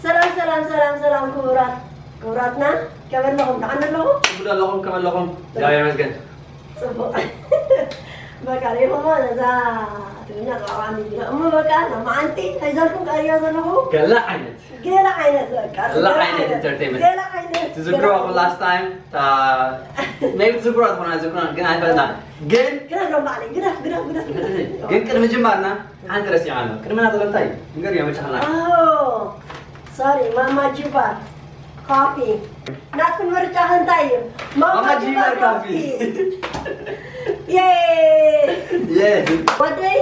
ሰላም ሰላም ሰላም ሰላም፣ ክቡራት ክቡራትና፣ ከመይ ኣለኹም? ደሓን ኣለኹም? ጽቡቅ ኣለኹም? ከመይ ኣለኹም? እግዚኣብሔር ይመስገን። ጽቡቅ። በቃ ሪኹሞ ነዛ ትግርኛ ጸዋዕዋዕ እንዲና እሞ በቃ ናብ መዓንቲ እንታይ ዘልኩም ቀሪዮ ዘለኹ? ገለ ዓይነት ገለ ዓይነት በቃ ገለ ዓይነት ኢንተርቴይንመንት። ገለ ዓይነት ትዝክሮ ገለ ኣኹም ላስት ታይም? ሜቢ ትዝክሮ ትኾና ዝክሮ ግን ኣይፈለጥና። ግን ግደፍ ነው ባዕለይ፣ ግደፍ፣ ግደፍ፣ ግደፍ፣ ግደፍ። ግን ቅድሚ ጅማርና ሓንቲ ረሲዓ ኣሎ። ቅድምና ዘሎ እንታይ እዩ? ንገር እያ መጫኸላ። ሶሪ፣ ማማ ጂባር ካፊ። ናትኩም ምርጫ እንታይ እዩ? ማማ ማማ ጂባር ጂባር ካፊ። ካፊ። የ የ ወደይ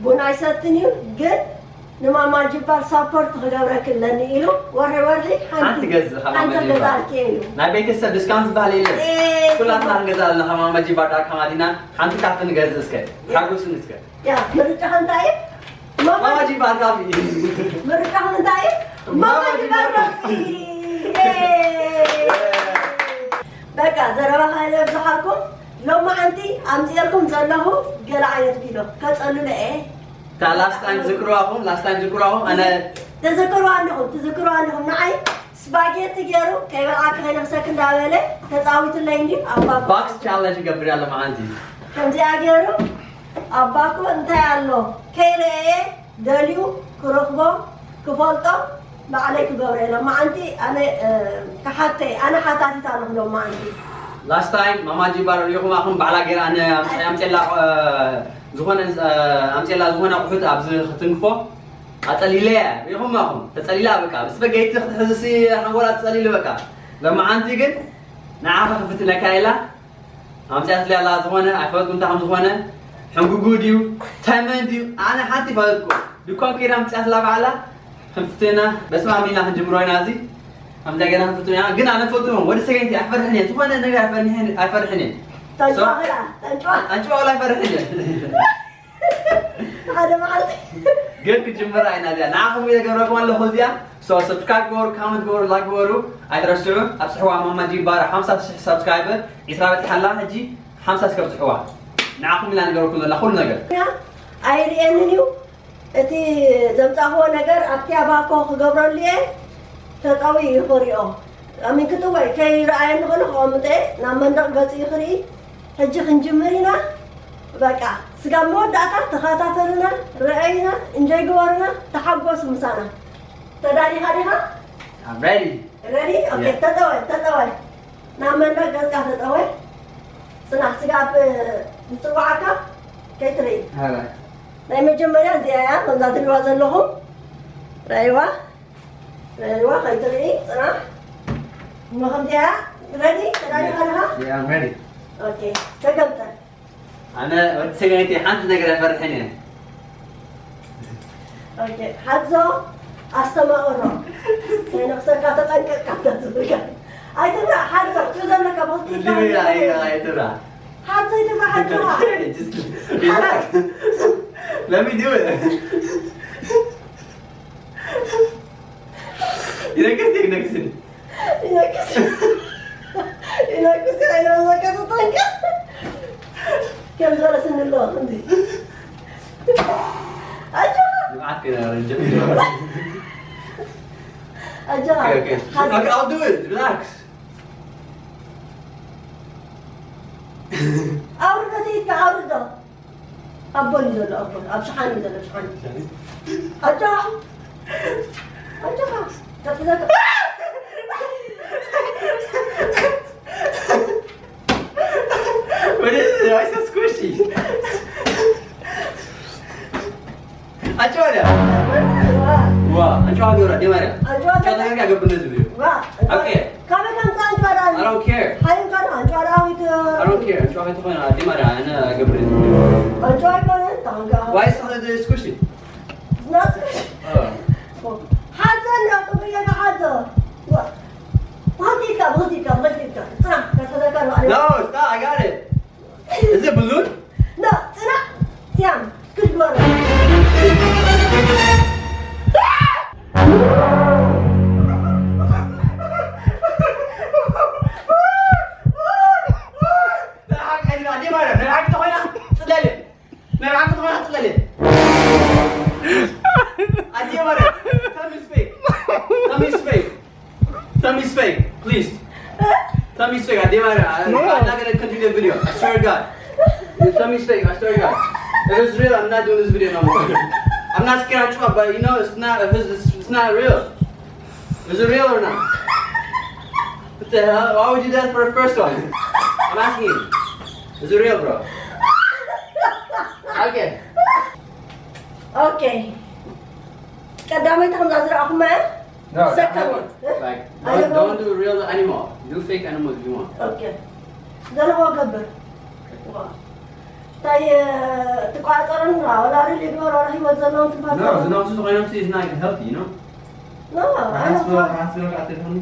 ቡን ኣይሰትን እዩ፣ ግን ንማማ ጅባር ሳፖርት ክገብረክ ኣለኒ ኢሉ ወርሒ ወርሒ ሓንቲ ሓንቲ ገዝእ ካብ ሓንቲ ማማ ጅባር። ገዛልኪ ኢሉ። ናይ ቤተሰብ ዲስካውንት ዝበሃል የለን። ኤ፣ ኩላትና ክንገዛ ኣለና ካብ ማማ ጂባር ዳት ኮም ኣቲና ሓንቲ ካፊ ንገዝእ እስከ። ሓጉስኒ እስከ። ያ፣ ምርጫ እንታይ እዩ? ማማ ማማ ጅባር ካፊ። ምርጫ እንታይ እዩ? ማማ ማማ ጅባር ጅባር ካፊ። ካፊ። ኤ። በቃ ዘረባ ካይለ ብዝሓልኩም ሎማዓንቲ ኣምፂኤልኩም ዘለኹ ገለ ዓይነት ቪድዮ ከፀልሎ እየ። እታ ላስት ታይም ትዝክርዋ ኹም፣ ላስት ታይም ትዝክርዋ ኹም፣ ኣነ ትዝክርዋ ኣለኹም፣ ትዝክርዋ ኣለኹም። ንዓይ ስፓጌቲ ገይሩ ከይበልዓኪ ከይነኽሰኪ እንዳበለ ተፃዊቱለይ እንድዩ ኣብ ባኮ። ባክስ ቻለንጅ ይገብር ያለ መዓንቲ። ከምዚኣ ገይሩ ኣብ ባኮ እንታይ ኣሎ ከይረኣየ ደልዩ ክረኽቦ ክፈልጦ ባዕለይ ክገብሮ እየ። ሎማዓንቲ ኣነ፣ እ፣ ክሓተይ፣ ኣነ ሓታቲት ኣለኹ ሎማዓንቲ። ላስት ታይም ማማ ጂባር ሪኹም ኣኹም ባዕላ ገይራ ኣነ ኣምፀ-፣ ኣምፀላ፣ እ፣ ዝኾነ፣ እ፣ ኣምፀላ ዝኾነ ኣቑሑት ኣብዚ ክትንክፎ ኣፀሊለያ ሪኹም ኣኹም። ተፀሊላ በቃ። ምስ በገይቲ ክትሕዝሲ ሓንጎላ ተፀሊሉ በቃ። ሎማዓንቲ ግን ንዓ ክፍትነካ ኢላ ኣምፅኣትለይ ኣላ ዝኾነ፣ ኣይፈለጥኩ እንታይ ከም ዝኾነ፣ ሕንጉጉ ድዩ፣ ተመን ድዩ፣ ኣነ ሓንቲ ይፈለጥኩ። ድኳን ከይዳ ኣምፅኣትላ ባዕላ፣ ክንፍትና፣ በስመ ኣብ ኢልና ክንጅምሮ ኢና እዚ። ከምዚኣ ገይርና ክንፍትኖ ኢና፣ ግን ኣነ ትፈልጥዎ፣ ወዲ ሰገይቲ ኣይፈርሕን እየ፣ ዝኾነ ነገር ኣይፈርሕን፣ ኣይፈርሕን እየ። ጠንጭዋ So፣ ከላ፣ ጠንጭዋ። ጠንጭዋ ወላ ኣይፈርሕን እየ። ሓደ መዓልቲ። ግን ክጅምራ ኢና እዚኣ። ንዓኹም እየ ገብረኩም ኣለኹ እዚኣ። So፣ ሰብስክራይብ ግበሩ፣ ካመንት ግበሩ፣ ላይክ ግበሩ። ኣይትረስዑ። ኣብፅሕዋ ማማ ጂባር ሓምሳ ሽሕ ሳብስክራይበር፣ ዒስራ በፂሓ ኣላ፣ ሕጂ ሓምሳ እስከ ኣብፅሕዋ። ንዓኹም ኢላ ንገረኩም ዘላ ኩሉ ነገር። ኣይርእየንን እዩ። እቲ ዘምፃእዎ ነገር ኣብቲ ኣባኮ ክገብረሉ እየ። ተጠዊ እዩ ክሪኦ። ኣሚን ክትወይ ከይረኣየኒ ከሎ ክቐምጠ ናብ መንደቕ ገፂኡ ክርኢ። ሕጂ ክንጅምር ኢና። በቃ ስጋብ መወዳእታ ተኸታተሉና፣ ረኣዩና፣ እንጆይ ግበሩና፣ ተሓጎሱ ምሳና። ተዳሊኻ ዲኻ? I'm ready። Ready? Okay፣ Yeah። ተጠወ፣ ተጠወ። ናብ መንደቕ ገፅካ ተጠወ። ፅናሕ ስጋብ ዝፅዋዓካ ከይትርኢ። Alright። ናይ መጀመርያ እዚኣ እያ፣ ከምዛ ትሪእዋ ዘለኹም። ረኣይዋ። ረዋ ከይትርኢ ፅናሕ። እሞ ከምዚኣ ረዲ ተዳሊኻ ኣለኻ? Yeah, I'm ready። ኦኬ፣ ተገምጠል። ኣነ ወዲ ሰገነይቲ ሓንቲ ነገር ኣይፈርሕን እየ። ኦኬ፣ ሓዞ ኣስተማቕሮ። ከይነኽሰካ ተጠንቀቅ ካብታ ዝብልካ። ኣይትፍራህ፣ ሓዞ፣ ጭው ዘለካ ብኽልቲኡ ኢድካ ኣይትፍራህ፣ ኣይትፍራህ። ሓዞ ኣይትፍራህ፣ ሓዞ። Just relax. Let me do it. ይነግስ፣ ይነግስ። ይነግስ። ይነግስ፣ ኣይነበረካ ተጠንቀቅ። ከም ዝበለ ስኒ ኣለዎ፣ እንዲ። ኣጆኻ። ንብዓት ከይና ረጀ። ኣጆኻ። Okay, okay. ሓንቲ Okay, I'll do it. Relax. ኣውርዶ፣ ኢድካ ኣውርዶ። ኣብ ጎኒ ዘሎ፣ ኣብ ጎኒ፣ ኣብ ሸሓኒ ዘሎ፣ ሸሓኒ። ኣጆኻ። ኣጆኻ። ተትዘግ- What is it? Why so squishy? ኣጆኻ። ዋ። ዋ፣ ኣጆኻ ዶራ፣ ዲማርያ። ኣጆኻ። ከዛ ጋር ገብነ ዝብዩ። ዋ። Okay. ካበይ ከምፃ ኣንጭዋ ደኣ? I don't care. ሓይም ካን ኣንጭዋ ደኣ ዊት- I don't care. ኣንጭዋ ከይትኾይና፣ ኣዴ ማርያ፣ ኣነ ኣይገብርን። ኣንጭዋ ኣይኮነን፣ ታንካ። Why is it squishy? It's not squishy. Oh. ሓንተ እንዳ ጥብየ ንሓንተ። ዋ። ብኽልቲካ፣ ብኽልቲካ፣ ብኽልቲካ። ፅና፣ ከተዘከር ባዕሉ። No, it's not. I got it. Is it balloon? No, ፅናዕ፣ ሲያም፣ ክትግበሮ። ናይ ብሓቂ ተኾይና፣ ፅለል። ናይ ብሓቂ ተኾይና፣ ፅለል። ኣዴ ማርያም፣ ተመስገን። Tell me it's fake. Tell me it's fake, please. Tell me it's fake. I did my. I, I'm not gonna continue the video. I swear to God. You tell me it's fake. I swear to God. If it's real, I'm not doing this video no more. I'm not scared, but you know it's not. If it's, it's, it's not real. Is it real or not? What the hell? Why would you do that for the first one? I'm asking you. Is it real, bro? Okay. ኦኬ ቀዳመይቲ ከምዛ ዝረኣኹማ እያ No, Second don't, one. Like, don't, don't do real animal. Do fake animals if you want. ኦኬ ዘለኹ ገብር እንታይ ትቋፀረን ወላ ሪል ይግበር ወላ ህይወት ዘለዎም ትባል No, ዝነብሱ ዝኾይኖም is not healthy, you know? No, I don't ሓስበ want ሓስበ ቃተልካኒ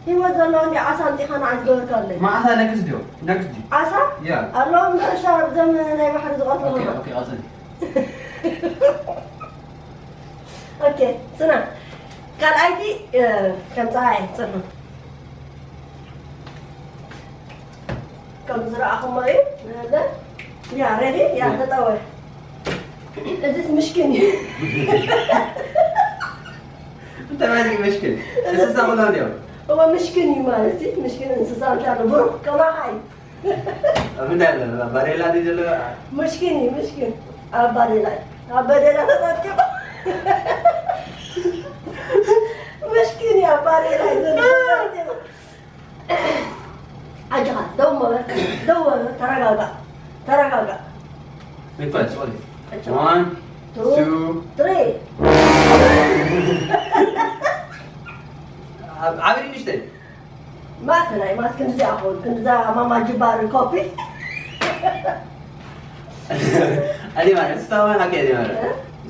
ህይወት ዘለዎም እንዲ ዓሳ ኣምፂኻ ንዓ ዝገበርካለይ ማዕሳ ነክስ ዲዮ ነክስ ዲ ዓሳ Yeah. ኣለዎም ሻርብ ዘም ናይ ባሕሪ ዝቐትሉ Okay, okay, I'll send. ኦኬ ፅና ካልኣይቲ ከም ፀሓይ ፅኑ ከም ዝረኣኹሞ እዩ ንለ ያ ሬዲ ያ ተጠወ እዚስ ምሽኪን እዩ እንታይ ማለት እዩ ምሽኪን? እንስሳ ኩሎም እዮም። እወ ምሽኪን እዩ ማለት እዩ ምሽኪን እንስሳ እንታይ ኣሎ ብሩክ ከማኻ እዩ ኣብ ምንታይ ኣሎ? ባሬላ ድዩ ዘሎ? ምሽኪን እዩ ምሽኪን ኣብ ባዴላ ኣብ ባዴላ ተጠቂሙ ምሽኪን እዩ ኣብ ባዴላ እዩ ዘሎ ተጠቂሙ ኣጆኻ ደው መበል ደው መበል ተረጋጋእ ተረጋጋእ Wait, first, sorry. One, two. ትሪ ዓብዲ ንሽተይ ማእከላይ ማስ ክንዲዚኣ ኾን ክንዲዛ ማማ ጅባር ኮፒ ኣዲ ማለት ስታማ ካከ ኣዲ ማለት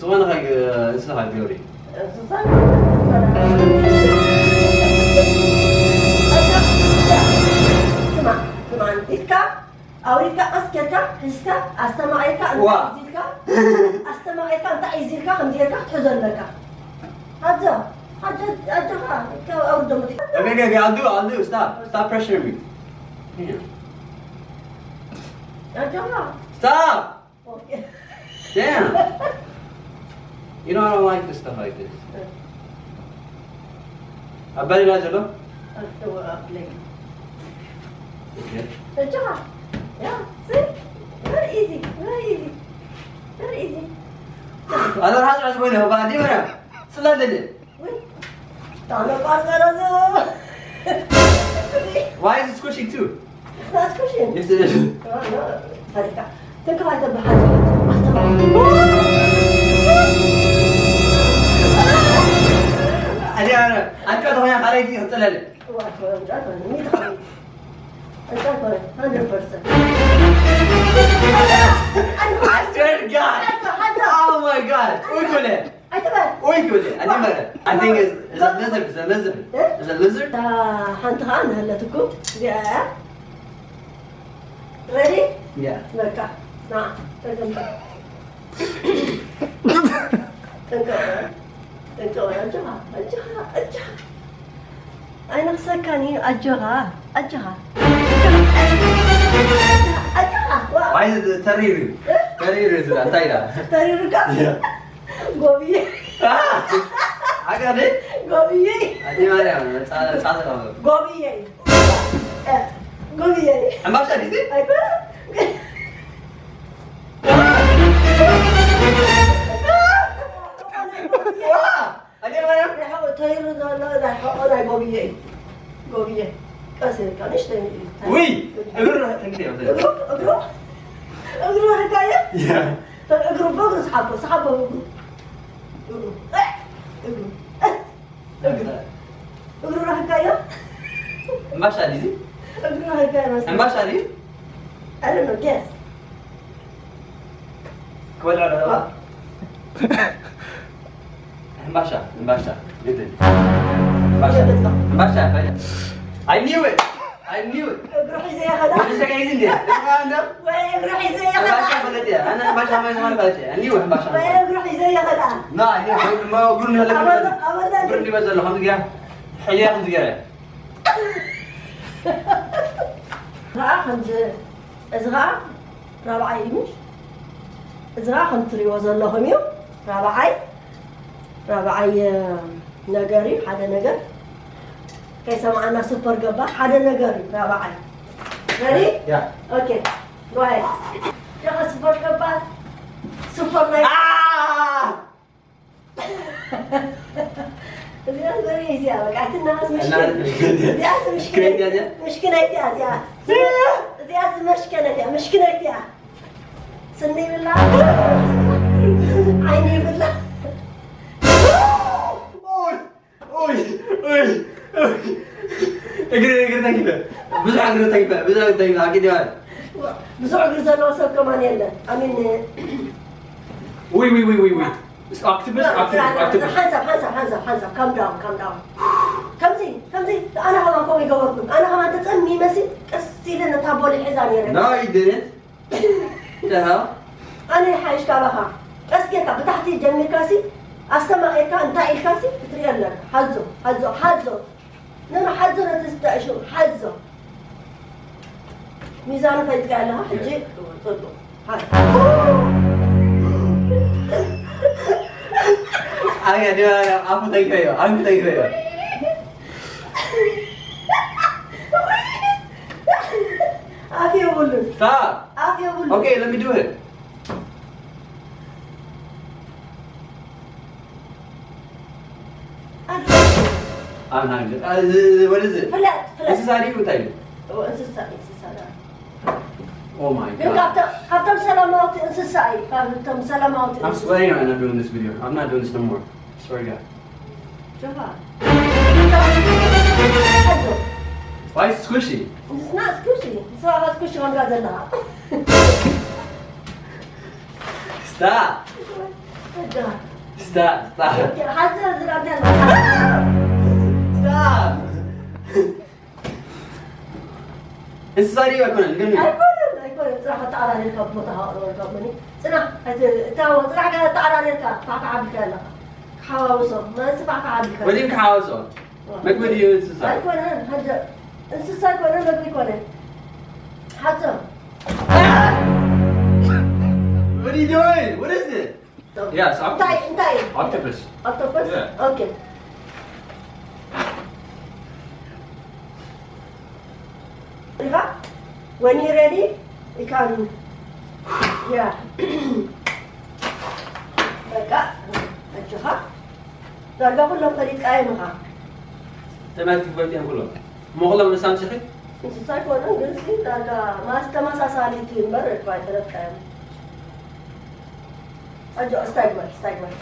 ዝኾነ ካገ እንስሳ ካገ ገብሪ እንስሳ ስማ ስማ ኢድካ ኣውሪድካ ቀስ ጌርካ ሒዝካ ኣስተማቒርካ ዋ። ኢልካ ኣስተማቒርካ እንታይ እዩ ኢልካ ከም ጌርካ ክትሕዞ ኣለካ ኣጆ ኣጆ ኣጆኻ ኣውርዶ ሙዚቃ Okay, okay, okay, I'll do, I'll do. Stop, stop pressuring me. Damn. ኣጆኻ Stop. ኦኬ Damn. You know I don't like this stuff like this. ኣብ ባዴላ ዘሎ? ኣጆኻ Okay. ኣጆኻ ያ see very easy very easy very easy ኣነ ራሱ ራሱ ኮይነ ባዲ ወራ ስላደለ ወይ ታሎ ቋርቀረዞ Why is it squishy too? ናትኩሽን Yes, it is. ፈሪካ ትንክፋይ ተበሃል ኣስተማ ኣዲ ኣነ ኣንካ ተኾያ ካለይቲ ክጥለለ I swear to God. Oh my God. ኡይ ኩለ. ኡይ ኩለ. ኣዲ መረ. I think it's, it's a lizard. It's a lizard. It's a lizard. ሓንቲ ከዓ ንህለትኩም እዚኣ እያ ሬዲ Yeah. በቃ ና ተቀምጠ ጠንቀ ጠንቀ ኣጆኻ ኣጆኻ ኣጆኻ ኣይነኽሰካን እዩ ኣጆኻ ኣጆኻ ኣጆኻ ዋ Why is it ተሪሩ? ተሪሩ ዝላ እንታይ ኢላ? ተሪሩካ Yeah. ጎብየ ዓጋደ? ጎብየ ኣዲ ማርያም ጻ ጻ ጎብየ ጎብየ ኣምባሻ ዲዚ? ኣይኮነ ዋ! ኣዲ ማርያም ተይሩ ዘሎ ናይ ሕቆ ናይ ጎብየ እዩ ጎብየ ቀስ ኢልካ ንእሽተይ እዩ ውይ እግሩ ተንክደ እግሩ እግሩ እግሩ ርሕጋየ Yeah. እግሩ ብእግሩ ስሓቦ ስሓቦ እግሩ እግሩ እግሩ እግሩ እግሩ ረኽብካዮ እምባሻ ድዩ? እግሩ ረኽብካዮ መስሎኝ። እምባሻ ድዩ? I don't know, guess. ክበልዖ ዶ? እምባሻ እምባሻ ግድን እምባሻ እምባሻ ፈለ I knew it. I knew it. እግሩ ሒዘ ይኸዳ ወዲ ሰጋይ እንዴ? እንዴ? ወይ እግሩ ሒዘ ይኸዳ እምባሻ ፈለጥ እያ። ኣነ እምባሻ ማለት ማለት ፈለጥ እያ። I knew it እምባሻ ወይ እግሩ ሒዘ ይኸዳ ና እኔ ማ ጉር ነው ለካ ኣበዛ ኣበዛ ብር እንዲበዘለ ከምዚ ገያ ሕያ ከምዚ ገያ ከዓ ከምዚ እዚ ከዓ ራብዓይ እዩ ምሽ እዚ ከዓ ከም ትሪእዎ ዘለኹም እዩ ራብዓይ ራብዓይ ነገር እዩ ሓደ ነገር። ከይሰማዕና ሱፐር ገባር ሓደ ነገር እዩ። ራብዓይ። Ready? Yeah. Okay. Go ahead. ደኸ ሱፐር ገባር ሱፐር ናይ እዚኣ ዝበለ እዚኣ በቃ ትናስ ምሽክን እዚኣ ምሽክን ምሽክነይቲ እያ እዚኣ እዚኣ ዝመሽከነት እያ ምሽክነይቲ እያ ስኒ ይብላ ዓይኒ ይብላ እግሪ እግሪ ተንኪፈ ብዙሕ እግሪ ተንኪፈ ብዙሕ እግሪ ተንኪፈ ኣቂዲ ማለት ብዙሕ እግሪ ዘለዎ ሰብ ከማን የለን ኣሚን ውይ ውይ ውይ ውይ ውይ Octopus, octopus, octopus. ሓንሳብ ሓንሳብ ሓንሳብ ሓንሳብ calm down calm down ከምዚ ከምዚ ኣነ ከማን ከምኡ ይገበርኩም ኣነ ከማን ተፀሚመሲ ቀስ ኢለ ነታ ቦሊ ሒዛ ነይረ No, you didn't. What the hell? ኣነ ሓይሽ ካባኻ ቀስ ጌርካ ብታሕቲ ጀሚርካሲ ኣስተማቒርካ እንታይ ኢልካሲ ክትሪኦ ኣለካ ሓዞ ሓዞ ሓዞ ነን ሓዞ ነቲ ዝጠዕሹ ሓዞ ሚዛኑ ፈሊጥካ ኣለኻ ሕጂ ጽቡቕ ኣያ ዲባራ ኣፉ ተይፈዮ ኣፉ ተይፈዮ ኣፍ የብሉን Stop. ኣፍ የብሉን Okay, let me do it. I'm not good. Uh, what is it? ፍለጥ ፍለጥ እንስሳ ድዩ እንታይ እዩ? እንስሳ እንስሳ Oh my ግን god. ካብቶም- ካብቶም ሰላማውቲ እንስሳ እዩ ካብቶም ሰላማውቲ I'm sweating right now doing this video. I'm not doing this no more. I swear to God. ጆኻ Why is it squishy? ንስና ስኩሺ ንስኻ ስኩሺ ከምዛ ዘለኻ Stop. ጆኻ Stop. Stop. ሓዚ ዝራብዳ Stop. እንስሳ ድዩ ኣይኮነን ግን ኣይኮነን ኣይኮነን ፅናሕ ኣተዓራሪርካ ቦታ ሃቕረበልካ መኒ ፅናሕ እታ ፅናሕ ገ ኣተዓራሪርካ ፋዕፋዕ ኣቢልካ ኣለካ ክሓዋውሶ መሲ ፋዕፋዕ ኣቢልካ ወዲም ክሓወሶ መግቢ ድዩ እንስሳ ኣይኮነን ሓጀ እንስሳ ኣይኮነን መግቢ ይኮነ ሓፀ What are you doing? What is it? Yes, እንታይ octopus. እንታይ Octopus. ኣክቶፐስ Yeah. ኦኬ ኢኻ when you ready you can yeah በቃ ኣጆኻ ዳርጋ ኩሎም ፈሊጥካ እዮም ኢኻ ተማቲ ትፈልጥ እዮም ኩሎም እሞ ኩሎም ንሳ ምፅኺ እንስሳ ኣይኮነን ግን ሲ ዳርጋ ማስ ተመሳሳሊ እቲ እምበር እኳ ኣይፈለጥካ እዮም ኣጆ እስታይ ግበር እስታይ ግበር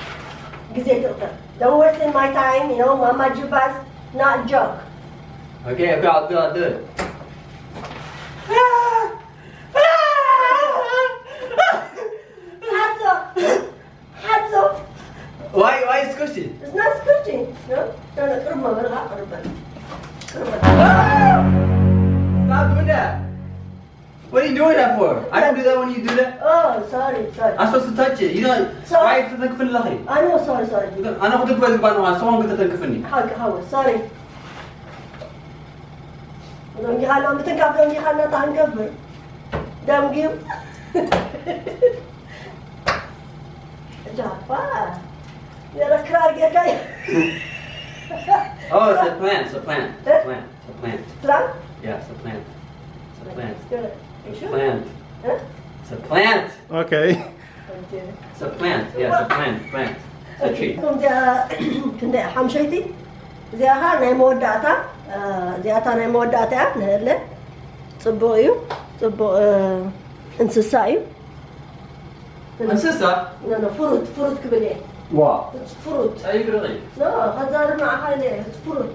ግዜ ትቕጥር don't waste my time you know ማማ ጅባስ not joke Okay, okay, I'll do it, I'll do it. ሓዞ ሓዞ Why, why is squishy? It's not squishy. No? No, no, ቅርብ መበል ኸዓ ቅርብ በል። ቅርብ በል። Stop doing that. What are you doing that for? I don't do that when you do that. Oh, sorry, sorry. I'm supposed to touch it. You don't. Sorry. Why is it like Finlaki? I know, sorry, sorry. أنا أخذ لك بالك بانو عصون كنت تنكفني. حق حاول، sorry. ደንጊኻና ምትንካፍ ደንጊኻና እንታይ ክንገብር ደንጊዩ ጃፋ የረ ክራር ጌርካ Oh, it's a plant. It's a plant. It's a plant. It's a plant. ትራን Yeah, it's a plant. It's a plant. It's a plant. It's a plant. Okay. It's a plant. Yeah, it's a plant. Plant. It's a tree. ከምዚኣ ክንደይ ሓምሸይቲ እዚኣ ኸዓ ናይ መወዳእታ እዚኣታ ናይ መወዳእታ እያ ንህለ ፅቡቕ እዩ ፅቡቕ እንስሳ እዩ እንስሳ ፍሩት ፍሩት ክብል እየ ዋ ፍሩት ጸይቅ ርቂ ከዛርብ ንዓኻ ኢለ ፍሩት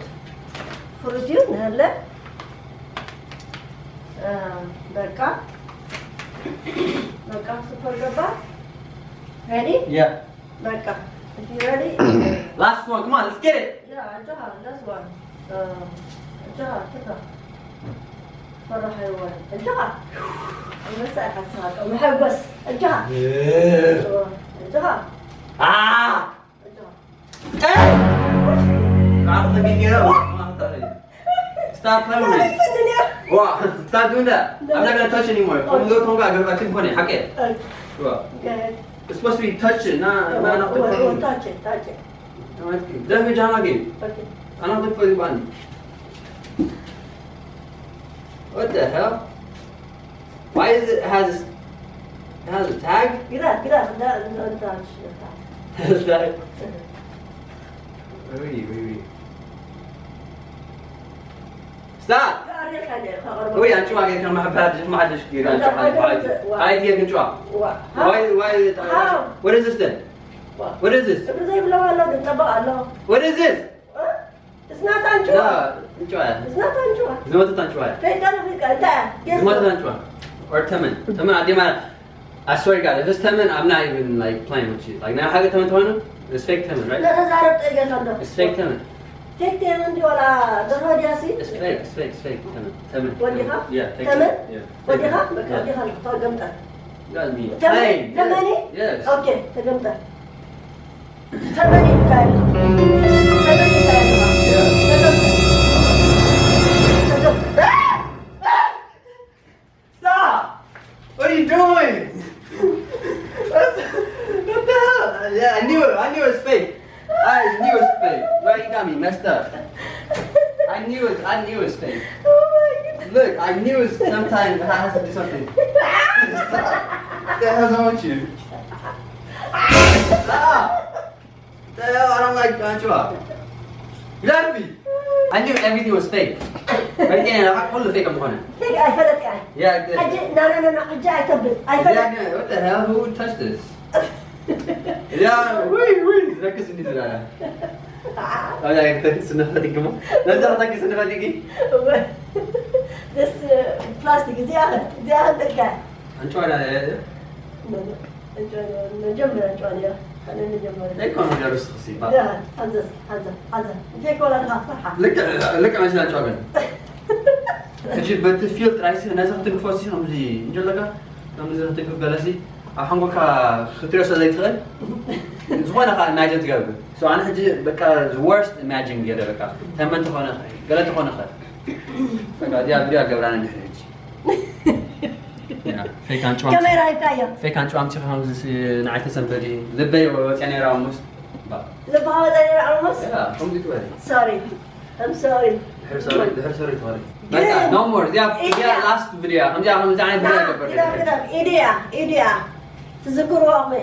ፍሩት እዩ ንህለ በቃ በቃ ሱፐር ገባ ሬዲ Yeah. በቃ if you ready Last one. Come on, let's get it. Yeah, أجها last one. أجها تكا. فرح حيوان. أجها. أنا ساعة حتى مهوس. أجها. أجها. Ah! أجها. Hey! Stop playing with me. What? Stop doing that. I'm not gonna touch anymore. From the tonga, I'm gonna touch it. Hack it. What? It's supposed to be touching, not not not the Touch it, touch it. Don't hit me. Don't hit me. Okay. I don't think for the one. What the hell? Why is it has has a tag? Get up, get up. That, that, that, that. It's like, wait, wait, wait. Stop! ወይ ኣንጭዋ ጌርካ ማሕበር ሓድሽ ማሓድሽ ጌርካ ኣንጭዋ ሓድሽ። ኣይ ጌርክ ኣንጭዋ። Why why? What is this then? What is this? What is this? It's not ኣንጭዋ። ዝሞተት ኣንጭዋ። ዝሞተት ኣንጭዋ። Or ተመን ተመን ኣዴማ። I swear to God, if it's Temin, I'm not even like playing with you. Like now, how you Temin Temin? It's fake Temin, right? It's fake Temin. Fake Temin, do you wanna? It's fake, it's fake, it's fake Temin. Temin. What do you have? Yeah, fake Temin. Yeah. What do you have? Look, what do you have? Talk them that. Not me. Temin. Yes. Okay, talk them that. Temin, you guys. Temin, you guys. Yeah. Stop! What are you doing? What the, what the hell? Yeah, I knew it. I knew it was fake. I knew it was fake. Why you got me messed up? I knew it. I knew it was fake. Oh my God. Look, I knew it was sometimes I has to do something. Stop. What the hell's wrong with you? Stop. The hell? I don't like Joshua. Left me. I knew everything was fake. Right there, I called the fake. I'm gonna. Fake, I felt it. Yeah, I did. I did. No, no, no, no. I did. I felt it. I felt it. Yeah, what the hell? Who touched this? Yeah, wait, wait. That gets into that. Oh, yeah, I think it's enough. I think. That's not like it's enough. I think. This uh, plastic is yeah, yeah, that guy. I'm trying to. No, no. መጀመርያ ጨዋታ እያ። ኣነ መጀመርያ። ለካ ነው ደርስ ሲባ። ያ፣ ሓንዘስ፣ ሓንዘ፣ ሓንዘ። እንታይ ኮላ ድኻ ትፈርሓ? ልክዕ፣ ልክዕ መሲላ ጨዋ ግን። ሕጂ በቲ ፊል ጥራይ ሲ ነዚ ክትንክፎ ሲ ከምዚ እንጀለካ፣ ከምዚ ክትንክፍ ገለ ሲ ኣብ ሓንጎልካ ክትሪኦ ስለ ዘይትኽእል ዝኾነ ከዓ ኢማጅን ትገብር። So ኣነ ሕጂ በቃ worst ኢማጅን ገለ በቃ ተመን ትኾነ ገለ ትኾነ ኸ በቃ እዚኣ ቪድዮ ኣገብራና እንድሕር ሕጂ። ፌክ ኣንጭዋ ከመይ ራይታዮ? ፌክ ኣንጭዋ ኣምፂኻ ከምዚ ንዓይ ተሰንበዲ ልበይ ወፅያ ነይራ እሙስ። ልብኻ ወፅያ ነይራ እሙስ? ከምዚ ትበል። Sorry. I'm sorry. ድሕር ሰሪ ድሕር ሰሪ ትበል። በቃ no more። እዚኣ እዚኣ last ቪድዮ ከምዚኣ ከምዚ ዓይነት ቪድዮ ኣይገብር። ኢድያ ኢድያ ትዝክርዎ እኹም።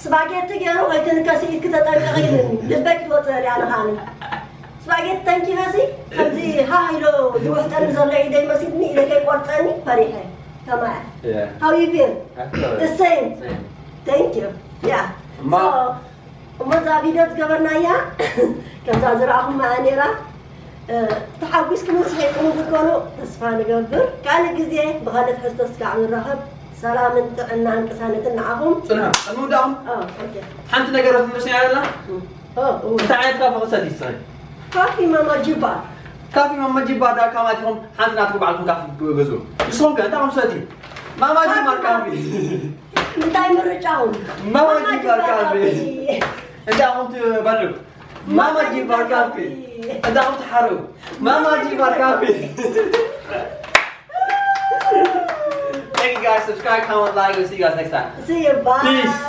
ስፓጌቲ ገይሩ ከይትንከሲ ኢድኪ ተጠንቀቒ ኢሉኒ። ልበይ ክትወፅእ እያ ንኻኒ። ስፓጌቲ ተንኪፈሲ ከምዚ ሃህ ኢሉ ዝውሕጠኒ ዘሎ ኢደይ መሲድኒ ኢደይ ከይቆርፀኒ ፈሪሐ። ከማያ። Yeah. How you feel? I feel it. The same. Same. Thank you. Yeah. እሞ እዛ ቪድዮ ዝገበርናያ ከምዛ ዝረኣኹማ እያ ነይራ። ተሓጒስኩምን ስሒቕኩምን ክትኮኑ ተስፋ ንገብር። ካልእ ግዜ ብኻልእ ትሕዝቶ እስካዕ ንራኸብ። ሰላምን ጥዕናን ቅሳነትን ንዓኹም። ጽንሑ፣ ቅድሚ ምውዳእኹም ሓንቲ ነገር ክትምልስና ኣለና። እንታይ ዓይነት ካፈ ክሰቲ ትስሕን? ካፊ ማማ ጂባ። ካፊ ማማ ጂባ ዳ ካማቲኹም ሓንቲ ናትኩም ባዕልኩም ካፊ ግዙ። ንስኹም ከ እንታይ ሰቲ? ማማ ጂባ ካፊ። እንታይ ምርጫኹም? ማማ ጂባ ካፊ። እንታይ ኣኹም ትበልዑ? Mama G Bar Coffee. Adam's Haru. Mama G Bar Coffee. Thank you guys. Subscribe, comment, like. We'll see you guys next time. See you. Bye. Peace.